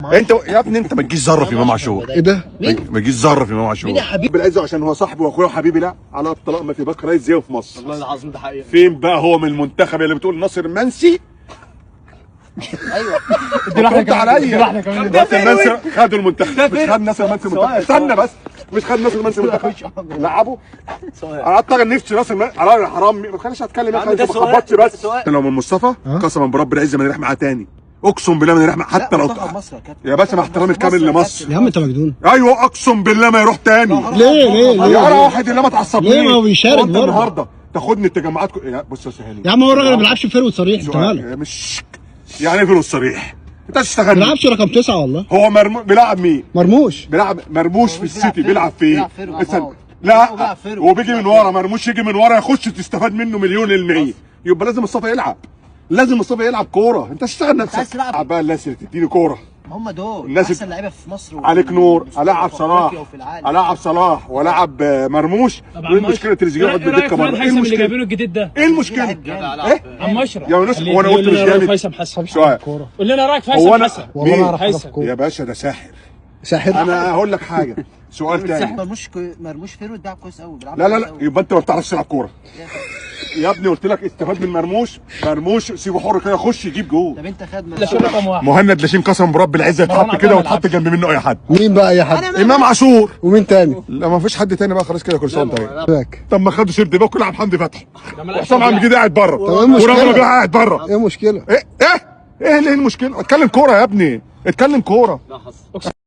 انت يا ابني انت ما تجيش ذره في امام عاشور. ايه ده؟ ما تجيش ذره في امام عاشور. مين يا حبيبي؟ بالعزة عشان هو صاحبي واخويا وحبيبي. لا على الطلاق ما في back right زيه في مصر. والله العظيم ده حقيقة. فين بقى هو من المنتخب اللي بتقول ناصر منسي؟ ايوه رد عليا. ناصر منسي خدوا المنتخب، مش خد ناصر منسي المنتخب. استنى بس، مش خد ناصر منسي المنتخب لعبه. انا اعتقد نفسي ناصر منسي على حرام. ما تخلينيش اتكلم يا عم اخي، ده ما سؤال، تخبطش ده بس. سؤال. لو من مصطفى قسما برب العزة ما نريح معاه تاني، اقسم بالله ما نريح معاه حتى لو منتخب مصر يا كابتن. يا باشا مع احترامي الكامل لمصر. يا عم انت مجنون. ايوه اقسم بالله ما يروح تاني. ليه ليه ليه؟ يا واحد اللي ما تعصبنيش. ليه؟ ما هو بيشارك هو انت برضه. النهارده تاخدني التجمعات يا بص يا سهيل يا عم هو الراجل ما بيلعبش forward صريح، انت مالك؟ مش يعني ايه forward صريح؟ انت ما تشتغل. بيلعبش رقم 9 والله. هو بيلعب مين؟ مرموش بيلعب مرموش في السيتي بيلعب في ايه؟ بيلعب forward. استنى. هو لا بيلعب forward. وبيجي من ورا، مرموش يجي من ورا يخش تستفاد منه مليون المية. يبقى لازم مصطفى يلعب، لازم مصطفى يلعب كورة. انت تشتغل نفسك. عايز تلعب. بقى الناس اللي تديني كورة هم دول الناس احسن لعيبة في مصر عليك نور. وفي العب أفريقيا صلاح، وفي العالم. العب صلاح والعب مرموش. طب وايه المشكلة تريزيجيه يقعد ايه رايك بالدكه في بره؟ الواد ايه هيثم اللي المشكلة؟ جايبينه الجديد ده؟ ايه المشكلة؟ ايه؟ عم اشرف يا ونس هو انا قلت مش جامد؟ هيثم حسن. سؤال. قول لنا رايك في هو هيثم انا حسن. والله ما مين؟ اعرف حاجة في هيثم. الكورة. يا باشا ده ساحر. ساحر. انا هقول لك حاجة، سؤال تاني. مرموش forward بيلعب كويس قوي، بيلعب لا لا كويس لا قوي. يبقى انت ما بتعرفش تلعب كورة يا ابني. قلت لك استفاد من مرموش. مرموش سيبه حر كده يخش يجيب جول. طب انت خد لاشين رقم واحد. مهند لاشين قسم برب العزة يتحط مروان كده عطية ويتحط جنب منه اي حد. مين بقى يا حد؟ امام عاشور. ومين تاني؟ لا ما فيش حد تاني بقى خلاص كده، كل سنة وانت طيب. باك. طب ما خدوا third back ولعب حمدي فتحي ما لعبش وحسام عم كده قاعد بره. طب ايه المشكلة؟ ورامي ربيعة قاعد بره. ايه المشكلة؟ ايه ايه ايه اللي المشكلة؟ اتكلم كورة يا ابني، اتكلم كورة.